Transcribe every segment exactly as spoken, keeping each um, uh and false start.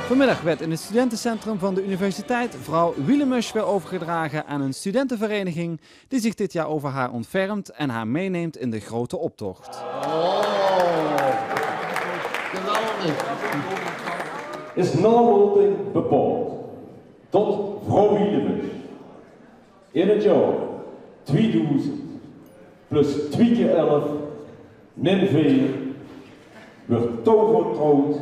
Vanmiddag werd in het studentencentrum van de universiteit vrouw Wielemus weer overgedragen aan een studentenvereniging die zich dit jaar over haar ontfermt en haar meeneemt in de grote optocht. Is naotlozing bepaald tot vrouw Wielemus in het jaar tweedoezend plus twee keer elf min veer werd toevertrouwd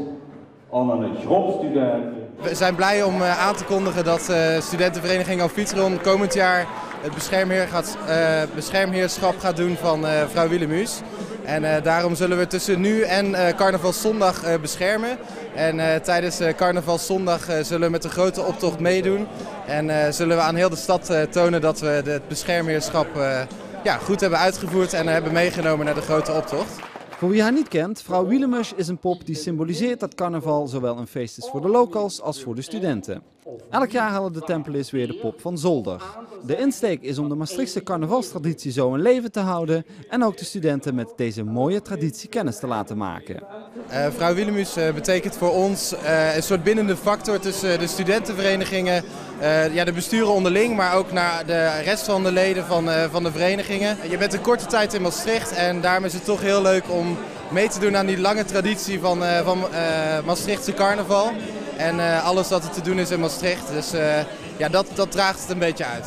aan een groep studenten. We zijn blij om eh, aan te kondigen dat eh, studentenvereniging Amphitryon komend jaar het beschermheer gaat, eh, beschermheerschap gaat doen van eh, vrouw Wielemus. En eh, daarom zullen we tussen nu en eh, carnavalszondag eh, beschermen. En eh, tijdens eh, carnavalszondag eh, zullen we met de grote optocht meedoen. En eh, zullen we aan heel de stad eh, tonen dat we de, het beschermheerschap eh, ja, goed hebben uitgevoerd en hebben meegenomen naar de grote optocht. Voor wie haar niet kent, vrouw Wielemus is een pop die symboliseert dat carnaval zowel een feest is voor de locals als voor de studenten. Elk jaar halen de Tempeleers weer de pop van zolder. De insteek is om de Maastrichtse carnavalstraditie zo in leven te houden en ook de studenten met deze mooie traditie kennis te laten maken. Eh, vrouw Wielemus eh, betekent voor ons eh, een soort bindende factor tussen de studentenverenigingen, eh, ja, de besturen onderling, maar ook naar de rest van de leden van, eh, van de verenigingen. Je bent een korte tijd in Maastricht en daarom is het toch heel leuk om mee te doen aan die lange traditie van, eh, van eh, Maastrichtse carnaval. En eh, alles wat er te doen is in Maastricht. Dus eh, ja, dat, dat draagt het een beetje uit.